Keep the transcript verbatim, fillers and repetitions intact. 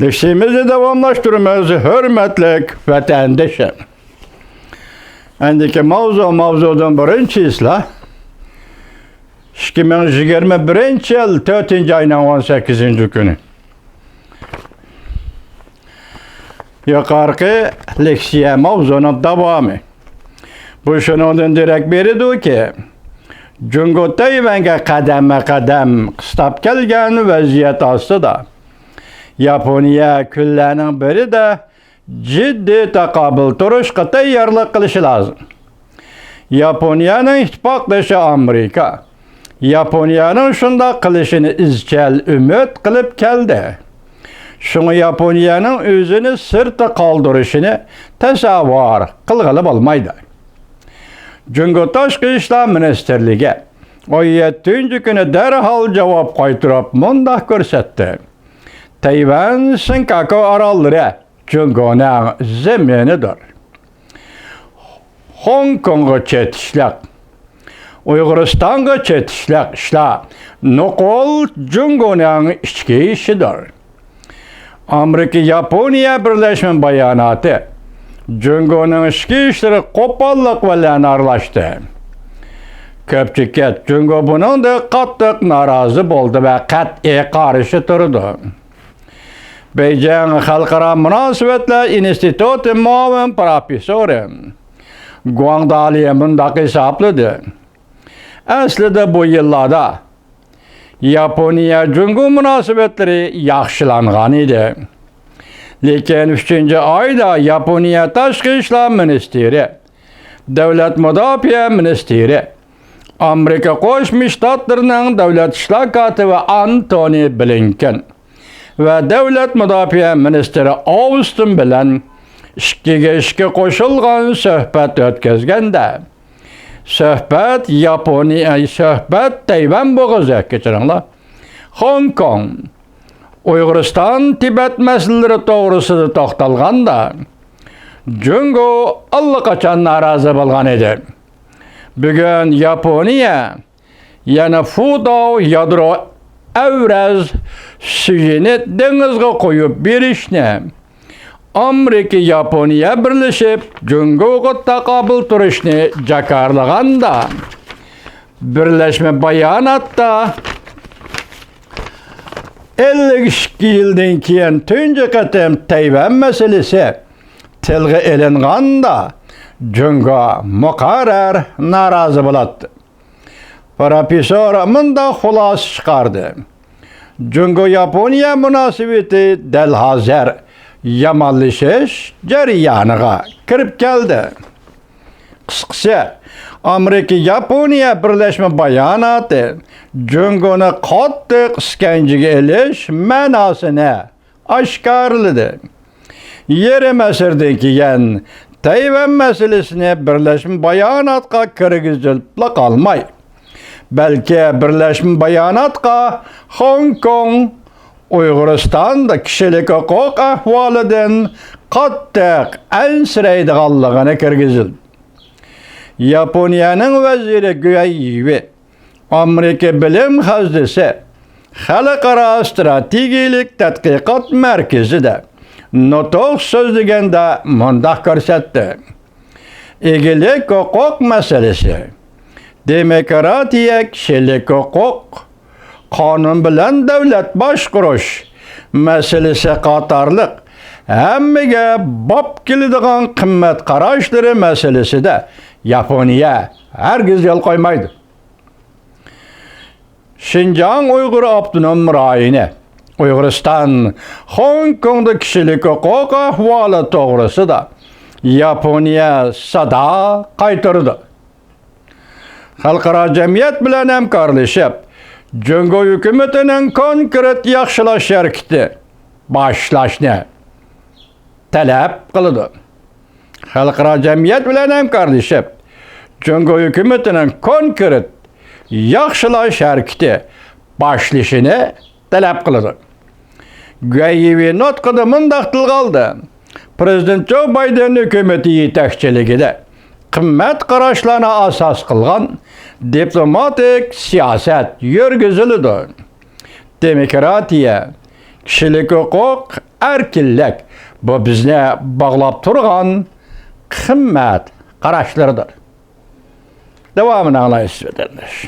لېكسىيىمىزنى داۋاملاشتۇرىمىز، ھۆرمەتلىك ۋەتەندىشىم. ئەندىكى ماۋزۇ، ماۋزۇدىن بىرىنچى ئىسلاھ، ئىككى مىڭ يىگىرمە بىرىنچى يىل تۆتىنچى ئاينىڭ ئون سەككىزىنچى كۈنى. يۇقىرىقى لېكسىيە ماۋزۇنىڭ داۋامى. بۇ شۇنىڭدىن دېرەك بېرىدۇكى، جۇڭگو تەيۋەنگە قەدەممۇ قەدەم قىستاپ كەلگەن ۋەزىيەت ئاستىدا، ياپونىيە كۈنلەرنىڭ بىرىدە جىددىي تاقابىل تۇرۇشقا تەييارلىق قىلىشى لازىم. ياپونىيەنىڭ ئىتتىپاقدىشى ئامېرىكا ياپونىيەنىڭ شۇنداق قىلىشىنى ئىزچىل ئۈمىد قىلىپ كەلدى. شۇڭا ياپونىيەنىڭ ئۆزىنى سىرتتا قالدۇرۇشىنى تەسەۋۋۇر قىلغىلى بولمايدۇ. جۇڭگو تاشقى ئىشلار مىنىستىرلىكى ئون يەتتىنچى كۈنى دەرھال جاۋاب قايتۇرۇپ مۇنداق كۆرسەتتى: تەيۋەن سىنكاكۇ ئاراللىرى جۇڭگونىڭ زېمىنىدۇر. خوڭكوڭغا چېتىشلىق، ئۇيغۇرىستانغا چېتىشلىق ئىشلار نوقۇل جۇڭگونىڭ ئىچكى ئىشىدۇر. ئامېرىكا ياپونىيە بىرلەشمە باياناتى جۇڭگونىڭ ئىچكى ئىشلىرى قوپاللىق بىلەن ئارىلاشتى. كۆپچىلىك جۇڭگو بۇنىڭدىن قاتتىق نارازى بولدى ۋە قەتئىي قارشى تۇرىدۇ. بېيجىڭ خەلقئارا مۇناسىۋەتلەر ئىنستىتۇتى مۇئاۋىن پروفېسسورى گۇاڭ دالى مۇنداق ھېسابلىدى: ئەسلىدە بۇ يىللاردا ياپونىيە جۇڭگو مۇناسىۋەتلىرى ياخشىلانغان ئىدى. لېكىن ئۈچىنچى ئايدا ياپونىيە تاشقى ئىشلار مىنىستىرى، دۆلەت مۇداپىئە مىنىستىرى، ئامېرىكا قوشما شتاتلىرىنىڭ دۆلەت ئىشلار كاتىپى ئانتونى بلىنكېن ۋە دۆلەت مۇداپىئە مىنىستىرى ئاۋستىن بىلەن ئىككىگە ئىككى قوشۇلغان سۆھبەت ئۆتكۈزگەندە، سۆھبەت ياپونىيە، سۆھبەت تەيۋەن بوغۇزى، كەچۈرۈڭلار، خوڭكوڭ، ئۇيغۇرىستان، تىبەت مەسىلىلىرى توغرىسىدا توختالغاندا، جۇڭگو ئاللىقاچان نارازى بولغان ئىدى. بۈگۈن ياپونىيە يەنە فۇداۋ يادرو ئەۋرەز سۈيىنى دېڭىزغا قويۇپ بېرىشنى، ئامېرىكا ياپونىيە بىرلىشىپ جۇڭگوغا تاقابىل تۇرۇشنى جاكارلىغاندا، بىرلەشمە باياناتتا ئەللىك ئىككى يىلدىن كېيىن تۇنجى قېتىم تەيۋەن مەسىلىسى تىلغا ئېلىنغاندا، جۇڭگو مۇقەررەر نارازى بولاتتى. پروفېسسور مۇنداق خۇلاسە چىقاردى: جۇڭگو ياپونىيە مۇناسىۋىتى دەل ھازىر يامانلىشىش جەريانىغا كىرىپ كەلدى. قىسقىسى، ئامېرىكا ياپونىيە بىرلەشمە باياناتى جۇڭگونى قاتتىق ئىسكەنجىگە ئېلىش مەناسىنى ئاشكارىلىدى. يېرىم ئەسىردىن كېيىن تەيۋەن مەسىلىسىنى بىرلەشمە باياناتقا كىرگۈزۈپلا قالماي، بەلكى بىرلەشمە باياناتقا خوڭكوڭ، ئۇيغۇرىستاندا كىشىلىك ھوقۇق ئەھۋالىدىن قاتتىق ئەنسىرەيدىغانلىقىنى كىرگۈزدى. ياپونىيەنىڭ ۋەزىرى گۇەي يىۋېي ئامېرىكا بىلىم خەزنىسى خەلقئارا ئىستراتېگىيەلىك تەتقىقات مەركىزىدە نۇتۇق سۆزلىگەندە مۇنداق كۆرسەتتى: ئىگىلىك ھوقۇق مەسىلىسى، دېموكراتىيە، كىشىلىك ھوقۇق، قانۇن بىلەن دۆلەت باشقۇرۇش مەسىلىسى قاتارلىق ھەممىگە باب كېلىدىغان قىممەت قاراشلىرى مەسىلىسىدە ياپونىيە ھەرگىز يول قويمايدۇ. شىنجاڭ ئۇيغۇر ئاپتونوم رايونى، ئۇيغۇرىستان، خوڭكوڭدا كىشىلىك ھوقۇق ئەھۋالى توغرىسىدا ياپونىيە سادا قايتۇرىدۇ. خەلقئارا جەمئىيەت بىلەن ھەمكارلىشىپ، جۇڭگو ھۆكۈمىتىنىڭ كونكرېت ياخشىلاش ھەرىكىتى باشلاشنى تەلەپ قىلىدۇ. خەلقئارا جەمئىيەت بىلەن ھەمكارلىشىپ، جۇڭگو ھۆكۈمىتىنىڭ كونكرېت ياخشىلاش ھەرىكىتى باشلىشىنى تەلەپ قىلىدۇ. گۇەي يىۋېي نۇتقىدا مۇنداق تىلغا ئالدى: پىرېزىدېنت جو بايدېن ھۆكۈمىتى يېتەكچىلىكىدە قىممەت قاراشلارنى ئاساس قىلغان دىپلوماتىك سىياسەت يۈرگۈزۈلىدۇ. دېموكراتىيە، كىشىلىك ھوقۇق، ئەركىنلىك، بۇ بىزنى باغلاپ تۇرغان قىممەت قاراشلىرىدۇر. داۋامىنى ئاڭلايسىز، ۋەتەنداش.